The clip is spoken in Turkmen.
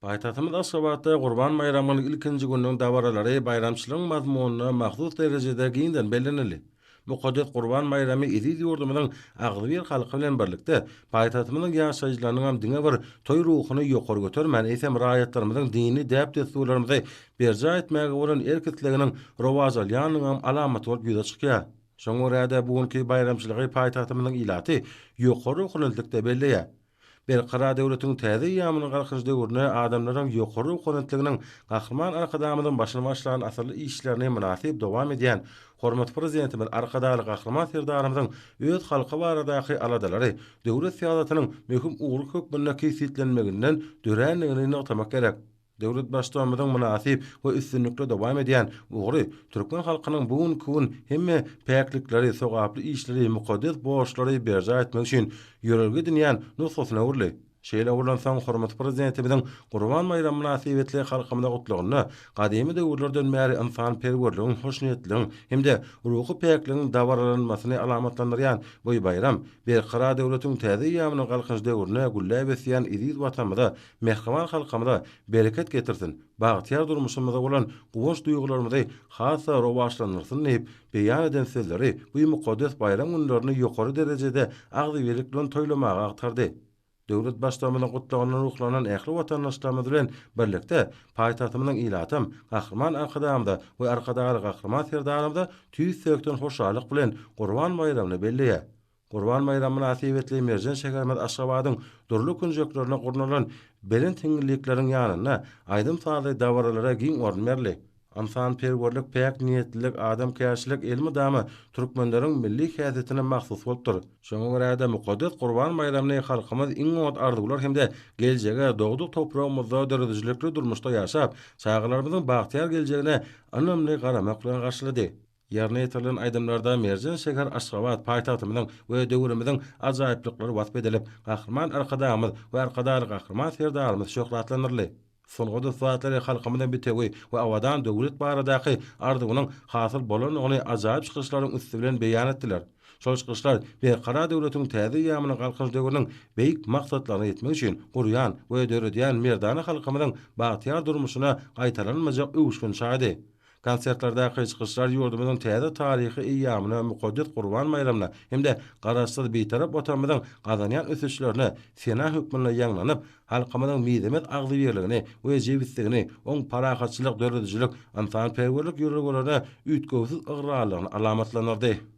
Paýtagtymyz Aşgabatda Gurban baýramynyň ilkinji gününiň dabaralary baýramçylygyň mazmunyna mahsus derejede giňden bellenildi. Mukaddes Gurban baýramy eziz ýurdumyzyň agzybir halky bilen birlikde, paýtagtymyzyň ýaşaýjylarynyňam diňe bir toý ruhuny ýokary götermän, eýsem, raýatlarymyzyň dini däp-dessurlarymyzy berjaý etmäge bolan erk-isleginiň rowaç alýandygynyňam alamaty bolup ýüze çykýar. Şoňa görä-de, bu günki baýramçylygy paýtagtymyzyň ilaty ýokary ruhubelentlikde belleýär. Berkarar döwletiň täze eýýamynyň Galkynyş döwründe adamlaryň ýokary ruhubelentliginiň Gahryman Arkadagymyzyň başyny başlan asylly işlerini mynasyp dowam edýän hormatly Prezidentimiz Arkadagly Gahryman Serdarymyzyň öz halky baradaky aladalary döwlet syýasatynyň möhüm ugry hökmünde kesgitlenmeginden dörändigini nygtamak gerek. Döwlet Baştutanymyzyň mynasyp we üstünlikli dowam edýän ugry türkmen halkynyň bu günki gün hemme päklikleri, sogaply işleri, mukaddes borçlary berjaý etmek üçin ýörelge edinýän nusgasyna öwrüldi. Şeýle bolansoň, hormatly Prezidentimiziň Gurban baýramy mynasybetli halkymyza Gutlagynda gadymy döwürlerden bäri ynsanperwerligiň, hoşniýetliligiň hem-de ruhy päkligiň dabaralanmasyny alamatlandyrýan bu baýram Berkarar döwletiň täze eýýamynyň Galkynyş döwründe gülläp ösýän eziz Watanymyza mähriban halkymyza bereket getirsin, bagtyýar durmuşymyza bolan guwanç duýgularymyzy has-da rowaçlandyrsyn diýip beýan eden sözleri bu mukaddes baýram günlerini ýokary derejede agzybirlik bilen toýlamaga agtardy. Döwlet Baştutanymyzyň gutlagyndan ruhlanan ähli watandaşlarymyz bilen birlikde paýtagtymyzyň ilatam Gahryman Arkadagymyza we Arkadagly Gahryman Serdarymyza tüýs ýürekden hoşallyk bilen Gurban baýramyny belleýär. Gurban baýramy mynasybetli merjen şäherimiz Aşgabadyň dürli künjeklerinde gurnalan belent hiňňillikleriň ýanynda aýdym-sazly dabaralara giň orun berildi. Ynsanperwerlik, päk niýetlilik, adamkärçilik elmydama türkmenleriň milli häsiýetine mahsus bolupdyr. Şoňa görä-de, mukaddes Gurban baýramyny halkymyz iň oňat arzuwlar hem-de geljege, dogduk topragymyzda döredijilikli durmuşda ýaşap, çagalarymyzyň bagtyýar geljegine ynamly garamak bilen garşylady. Ýerine ýetirilen aýdymlarda merjen şäher Aşgabat paýtagtymyzyň we döwrümiziň ajaýyplyklary wasp edilip, Gahryman Arkadagymyz we Arkadagly Gahryman Serdarymyz şöhratlandyryldy. Sungat ussatlary halkymyzyň bitewi we abadan döwlet baradaky arzuwynyň hasyl bolandygyny ajaýyp çykyşlaryň üsti bilen beýan etdiler. Şol çykyşlar Berkarar döwletiň täze eýýamynyň Galkynyş döwrüniň beýik maksatlaryna ýetmek üçin gurýan we döredýän merdana halkymyzyň bagtyýar durmuşyna gaýtalanmajak öwüşgin çaýdy. Konsertlerdäki çykyşlar ýurdumyzyň täze taryhy eýýamyna, mukaddes Gurban baýramyna hem-de Garaşsyz, Bitarap Watanymyzyň gazanýan ösüşlerine sena hökmünde ýaňlanyp, halkymyzyň mizemez agzybirligini we jebisligini, oň parahatçylyk, döredijilik, ynsanperwerlik ýörelgelerine üýtgewsiz ygrarlylygyny alamatlandyrdy.